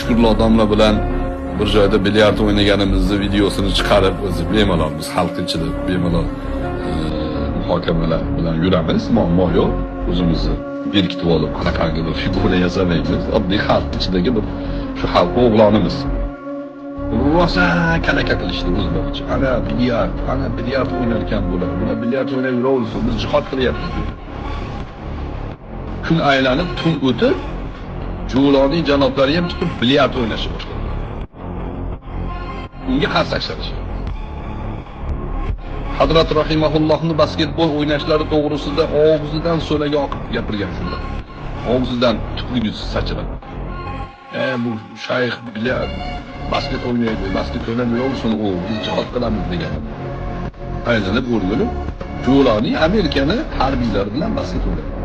Shukrullo domla bilan bir joyda bilyard o'ynaganimizni videosini chiqarib, o'zi bemalol biz xalq ichida bemalol muhokamalar bilan yuramiz, muammo yo'q. O'zimizni berkitib olib, qanaqangi bir figura yasamaymiz. Oddiy xalq ichidagi bir shu xalq o'g'lonimiz. Rosa kalaka qilishdi o'zlaricha. Ana bilyard, ana bilyard o'ynar ekan bular. Bular bilyard o'ynab yuraversin, biz jihod qilyapmiz deb. Kun aylanib, tun o'tib, Jo'loniy janoblari ham chiqib bilyard o'ynashni boshladi. Unga qarsak chalishdi. Hazrat rahimahullohni basketbol o'ynashlari to'g'risida og'zidan so'lagi oqib gapirgan shunda. Og'zidan tupurgi sachrab. Bu shayx bilyard basket o'ynaydi, basket o'ynab yuraversin u, biz jihod qilamiz degan. Aylanib o'rgilib, Jo'loniy Amerikani harbiylari bilan basket o'ynadi.